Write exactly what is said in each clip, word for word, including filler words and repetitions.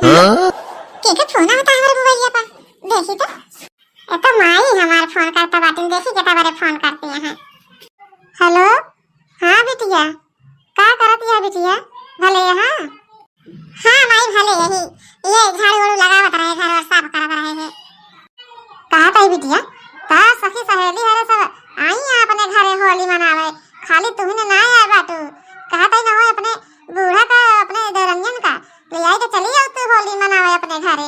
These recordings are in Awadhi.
हाँ? केकर फोन आवता हमरे मोबाइलिया पर? देखी तो। ए तो माई हमार फोन करता बाटिन, देखी केता बरे फोन करती हैं। हेलो, हाँ बिटिया, का करत या बिटिया? भले हाँ? हाँ माई, भले यही, ये झाड़ू वाड़ू लगावत रहे, घर वर साफ करत रहे है। कहत है बिटिया, का सखी सहेली हरे सब आई हैं अपने घरे होली मनावे, खाली तुहिन ना आए बाटू। कहत है ना हो अपने बूढ़ा का, अपने देवरनियन का ले आई के चली आऊ तू होली मनावे अपने घरे।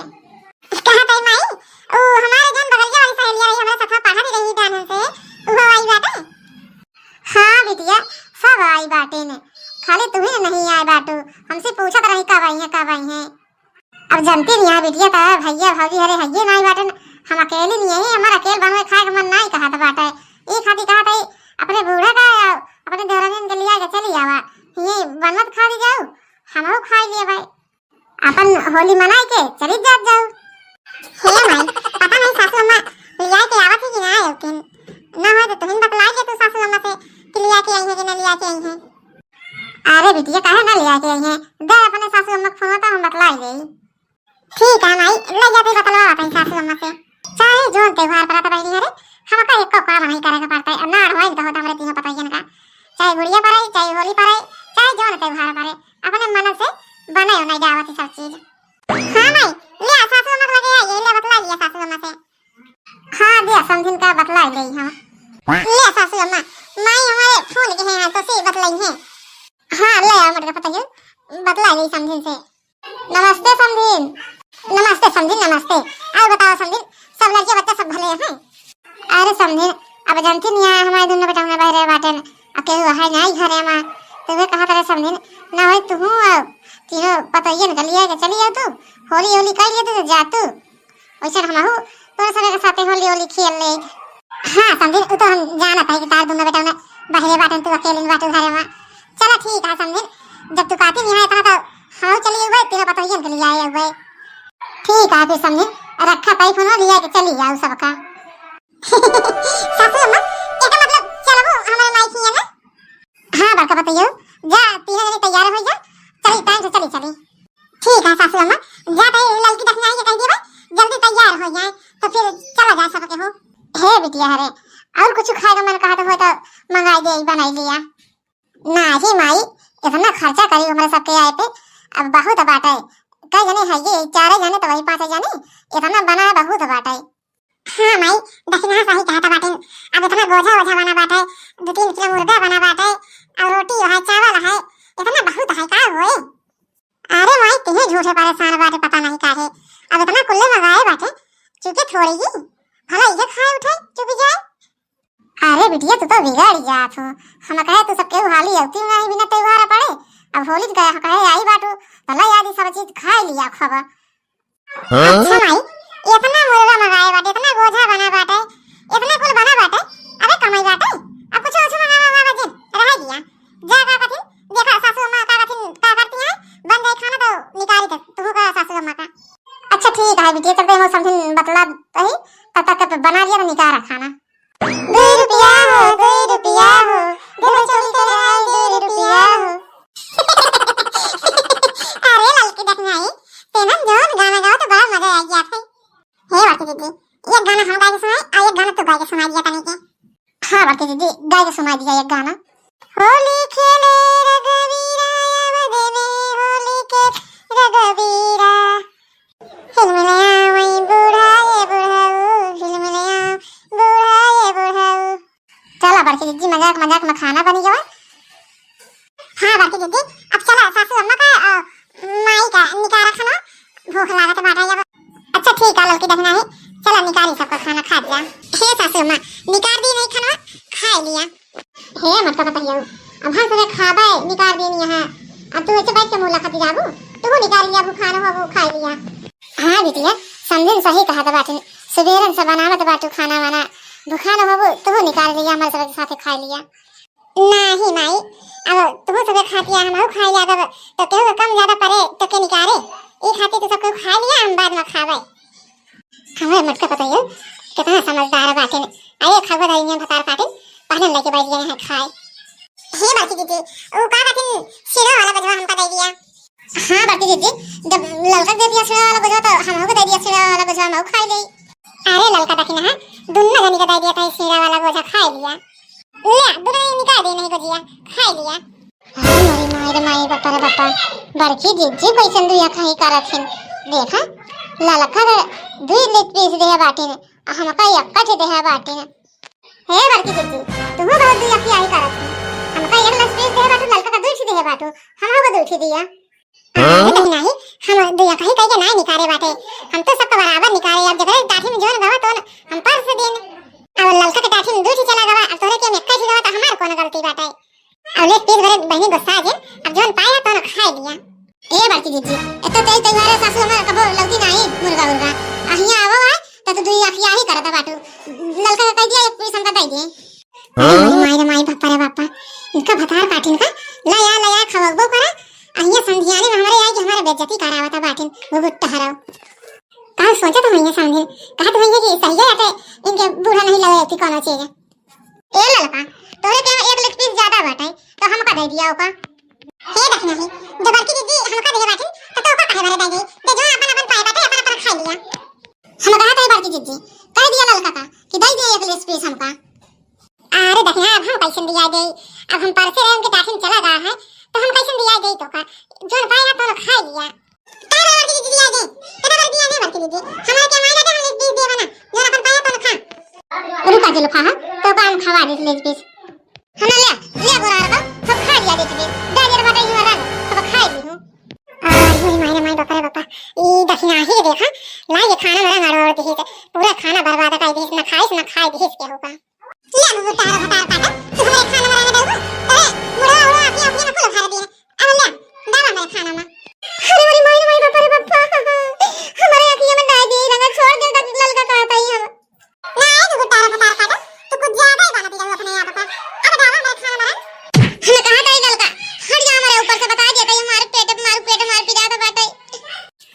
कहत है माई, ऊ हमारे जौन बगलिया वाली सहेलिया रही, हमरे साथ पढ़त रही डानन से, उहो आई बाटे। हाँ बिटिया, सब आई बाटे ने, खाली तुहिन नहीं आए बाटू। हमसे पूछत रही कब आई हैं, कब आई हैं। अब जनती नहीं है बिटिया, त भैया भौजी हरे हइये नाई बाटन, हम अकेली नहीं है, हमार अकेल बनवे खाए के मन नाई कहत बाटे। ई खातिर कहत है अपने बूढ़ा का, अपने देवरानियन के लिया के चली आवा, ये बनवत खा ली जाऊ, हमहू खाई लिए भाई, अपन होली मनाई के चली जात जाऊ। हे माई, पता नहीं सासू अम्मा लिया के आवत है कि ना आए, लेकिन ना हो तो तुहिन बतलाई के तू सासू अम्मा से कि लिया के आई है कि ना लिया के आई है। अरे बिटिया, काहे ना लिया के आई है, दे अपने सासू अम्मा के फोन तो हम बतलाई देई। ठीक है माई, ले जाते बतलवा अपन सासू अम्मा से। चाहे जौन त्योहार परत बहिनी हरे, हमका एको काम नहीं करे के पड़ता है। ना होई तो होता हमरे तीनों पतोहियन का, चाहे गुड़िया पड़े, चाहे होली पड़े, चाहे जौन त्योहार पड़े, अपने मन से बने नहीं जावत सब चीज। हाँ माई, ले आ सासू अम्मा के लगे, ये ले बतला लिया सासू अम्मा से। हाँ दे समधिन का बतला ले हम। ले सासू अम्मा, माई हमारे फोन के हैं तो से बतलाई है। हाँ ले आ मटका पतोहियो, बतला ले समधिन से। नमस्ते समधिन। नमस्ते समधिन, नमस्ते। और बताओ समधिन, सब लड़के बच्चा सब भले हैं? अरे समधिन, अब जानती नहीं है हमारे दोनों बेटा में बहरे बाटे न, अकेले है नहीं घरे में, तो वे कहा था समधिन, ना होई तू हूँ, तीनों पतोहियन के लिए के चली जाओ तू, होली होली कर लिए तू, जा तू। वैसे हमहू तोरे सबे के साथे होली होली खेल ले। हाँ समधिन, उ तो हम जानत है कि तार दोनों बेटा में बहरे बाटे, तू अकेले बाटे घरे में। चला ठीक है समधिन, जब तू कहती नहीं है इतना तो हम चली गए, तीनों पतोहियन के लिए आए हुए। ठीक है फिर समधिन, रखा ताई फोन लिया के चली जाओ सबका। सासू अम्मा, एकर मतलब चलबू हमारे माई खिया ना? हाँ बड़का पतोहियो, जा तीनों जने तैयार हो जा, चली टाइम से चली चली। ठीक है सासू अम्मा, जा ताई ललकी दखिनाई के कह दिए जल्दी तैयार हो जाए, तो फिर चला जा सबके हो। हे बिटिया हरे, और कुछ खाए का मन कहत हो तो मंगाई दे, बनाई लिया। नाही माई, इतना खर्चा करी हमरे सबके आए पे, अब बहुत बाटे। कई जने है ये, चारे जने तो वही पाँच जने, इतना बना बहुत बाटे। हाँ माई, दखिना सही कहता बाटे। अब इतना गोझा ओझा बना बाटे, दो तीन किलो मुर्गा बना बाटे, और रोटी है, चावल है, इतना बहुत है का होए? अरे माई, तिहे झूठे परेशान बाटे, पता नहीं काहे। अब इतना कुल्ले मंगाए बाटे, चुके थोड़ी ही, भला इहे खाए उठे, चुकी जाए। अरे बिटिया, तू तो बिगड़ जात हो। हम कहे तू सबके हाली अउती नहीं बिना त्योहार पड़े। अब होली कहे, कहे आई बाटू, तो ला याद सब चीज खाए लिया खूब। हाँ? अच्छा माई, इतना मुर्गा मंगाए बाटे, इतना गोझा बना बाटे, इतना कुल बना बाटे, अबे कमाई बाटे, अब कुछ और मंगावा हुआ बजे, रह दिया। जा का कथिन, देखा सासू अम्मा का कथिन, का करती हैं, बन जाए खाना तो निकाली दे, तू का सासू अम्मा का। अच्छा ठीक है बिटिया, चलते हम समथिन बतला तही, तब तक के बना लिया तो निकाल रखा ना। दुई रुपया हो, दुई रुपया हो, देवे चोरी करे आई दुई रुपया हो। अरे ललकी दखिनाई, तेनन जौन गाना गाओ तो बड़ा मजा आ गया थे। हे बड़की दीदी, एक गाना हम गा के सुनाई और एक गाना तू गा के सुना दिया तनी के। हाँ बड़की दीदी, गा के सुना दिया एक गाना। होली खेले रघुवीरा अवध में, होली के रघुवीरा। हिलमिल आवे बूढ़ा ये बूढ़ऊ, हिलमिल आवे बूढ़ा ये बूढ़ऊ। चला बड़की दीदी, मजाक मजाक में खाना बनी गवा। हाँ बड़की दीदी, अब चला सासू अम्मा का, अ, माई का निकारा खाना, भूख लागत बाटा अब। अच्छा ठीक है ललकी दखिनाई, चला निकारी सबका खाना खा जा। हे सासू अम्मा, निकार दी नहीं खाना, खा लिया। हे मटका पतोहियो, अब हम सबे खाबे, निकार देनी है। अब तू ऐसे बैठ के मुँह लखत जाबू, तू निकार लिया, भूखान हो, वो खा लिया। हाँ बिटिया, समधिन सही कहत बाटिन, सुबेरन से बनावत बाटू खाना वाना, भूखान होबू, तू निकार लिया, हमारे सबके साथे खा लिया। नाही माई, अब तू सबे खातिया, हमहू खाई जाब, तो केहू के कम ज्यादा पड़े, तो के निकारे, ई खातिर तू सब केहू खा लिया, हम बाद में खाबे। हमरे मटका पतोहियो कितना समझदार बाटिन। अरे खगो दाई में भतार काटिन, पहले लेके बैठ गए हैं खाए। हे बड़की दीदी, वो का बाटिन, सीढ़ो वाला बजवा हमका दे दिया। हाँ बड़की दीदी, जब ललका के दे दिया सीढ़ा वाला गोझा, तो हमहू के दे दिया सीढ़ा वाला गोझा, हमहू खाई लेई। अरे ललका दखिनहा, दुन्नो जनी के दे दिया, तही सीढ़ा वाला गोझा खाई लिया। ले, दुन्नो जनी का दे नहीं गोझिया, खाई लिया। अरे माई, माई रे माई, बापा रे बापा, बड़की जिज्जी कैसन दुई अखाई करत हिन। देखा, ललका के दुई लेग पीस देहे बाटिन, आ हमका एक्का ठे देहे बाटिन। हे बड़की जिज्जी, तुहू बहुत दुई अखियाही करत ही। हमका एक लेग पीस देहे बाटू, ललका का दुई ठी देहे बाटू, हमहू का दुई ठी दिया। हाँ? अरे नहीं, हम दुई अखियाही कह के नाई निकारे बाटे, हम तो सबका बराबर निकारे। अब जेकरे टाठी में जौन गवा तौन हम परस देन। अब ललका के टाठी में दुई ठी चला गवा, अब तोरे के हम एक्का ठी गवा, तो हमार कौन गलती बाटे? अब लेग पीस भरे बहिनी गुस्सा जे, अब जौन पाया तौन खाए लिया। ए बड़की जिज्जी, एतो तेज त्योहार है, सासू हमार कबो लौटी नाही मुर्गा उर्गा। अहिया आवो आय, त तू दुई अखियाही करत बाटू। ललका के कह दिया, एक पीस हमका दे दे। हाँ? अरे माई रे माई, बापा रे बापा, इनका भतार काटिन का, ला या, ला या, खवगबो करा। अहिया संधियानी में हमारे आए कि हमारे बेइज्जती करावता बाटिन, वो गुट्टा हराओ। का सोचत होइए समझिन, कहत होइए कि सही है, इनके बूढ़ा नहीं लगे थी कोनो चीज। ए ललका, तोरे के एक लेग पीस ज्यादा बाटे, तो हमका दे दिया ओका। हे दखिनहा, जब बड़की जिज्जी हमका देहे बाटिन, तो तोका काहे बरे दे गई? दे जो अपन अपन पाए बाटे, अपन अपन खा लिया। हम कहा तो बड़की जिज्जी, कह दिया ललका का कि दे दिया एक लेग पीस हमका। अरे दखिनहा, अब हम कैसन दिया दे? अब हम परसे रहे, उनके टाठी में चला गया है, तो हम कैसन दिया दे तोका? जौन पाया तो खा लिया। का रे बड़की दीदी, आ गई? केतना बड़ बिया ने बड़की दीदी? हमारे के मायना दे, हम लेग पीस देबे ना। जौन अपन पाया तौन खा। रुका जुल्फा, हाँ? तो का हम खवा दे लेग पीस। हम ना ले, ले गोरा रखो, सब खा लिया लेग पीस। दे दे बाटे ही वाला, सब खा ली हूँ। आ, ये मायना माई बापा रे बापा। ई दखिनहा ही देखा, ला ये खाना हमारा मारो और दिही के। पूरा खाना बर्बाद कर दिहिस, ना खाइस, ना खाए दिहिस के होगा। ले अब तारा भतार काटा, तू हमरे खाना बनावे दे, अरे, मुड़वा उड़वा अपने अपने ना कुल भर दिए। अब ले, डाल हमरे खाना में। अरे, अरे, माई रे, माई, बापा रे, बापा। हमारे अखिया में डाल दिए, रंगा छोड़ दे, ललका कहता ही हम। ना, ए, तू तारा भतार काटा, तू कुछ ज्यादा ही बना दिया अपने आप का। अब डाल हमरे खाना में। हमें कहा था ये ललका, हट जा हमारे ऊपर से, बता दिया था ये हमारे पेट, हमारे पेट, हमारे पिरात बाटे।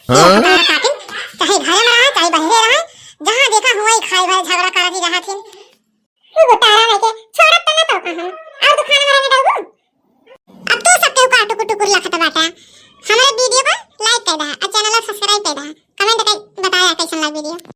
हाँ? भतार काटी, चाहे घरे में रहा, चाहे बहरे रहा, जहाँ देखा हुआ ही खाए भरे झगड़ा करत ही रहा थी। तू तारा है के छोड़त त ना तो कहाँ। और तू खाना वाला में डालबू? अब तू सब केहू का टुकुर टुकुर लखत बाटा। हमरे